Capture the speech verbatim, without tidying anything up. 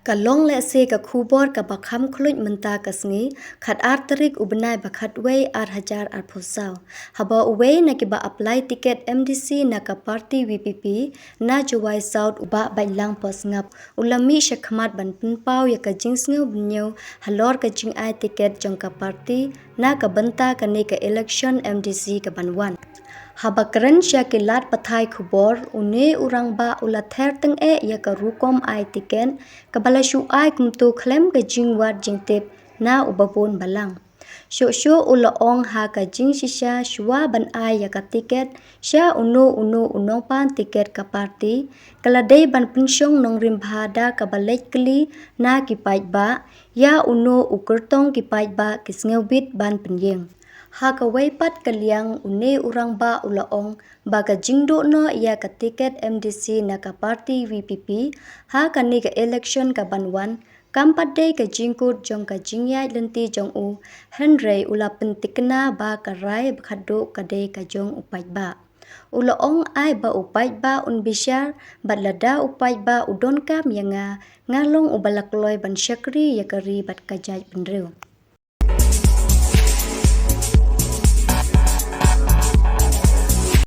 Ka long lehse ka khubor kaba kham khluit mynta ka sngi, khatar tarik u bnai ba khatwei ar hajar arphew saw, haba uwei na kiba apply tiket M D C na ka party V P P na Jowai South, u Bah Baitlang Pohsngap, u la mih shakhmat ban pynpaw ïa ka jingsngew bynñiew halor ka jingai tiket jong ka party na ka bynta kane ka election M D C ka ban wan. Haba kren sha ki lad pathai khubor, une u rangbah u la ther tyngeh ïa ka rukom ai tiket kaba la shu ai kumto khlem ka jingwad jingtip na u babun balang. Shuh shuh u la ong ha ka jingshisha shuwa ban ai ïa ka tiket sha uno uno u nongpan tiket ka party, ka la dei ban pynshong nongrim bha da kaba leit kylli na ki paidbah ïa uno u kyrtong ki paidbah ki sngewbit ban pynïeng. Ha kawei pat ka liang, une u rangbah u la ong ba ka jingduh noh ïa ka tiket M D C na ka party V P P ha kane ka election ka ban wan kam pat dei ka jingkut jong ka jingïaid lynti jong u, hynrei u la pyntikna ba ka rai ba khatduh ka dei ka jong u paidbah. U la ong ai ba u paidbah un bishar, bad lada u paidbah u donkam ïa nga, nga long uba la kloi ban shakri ïa ka ri bad ka jaitbynriew.